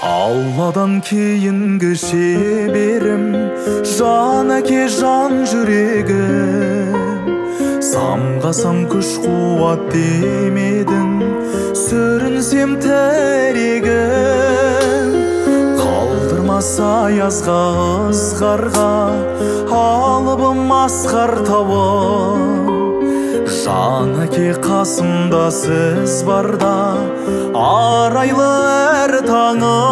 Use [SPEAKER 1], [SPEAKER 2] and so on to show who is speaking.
[SPEAKER 1] Алладан кейінгі шеберім, жан әке, жан жүрегім. Самғасам күш қуат демедің, сүрінсем тірегім. Қалдырмас аязға, ызғарға, алыбым асқар тауым. Жан әке, қасымда сіз барда, арайлы әр таңым.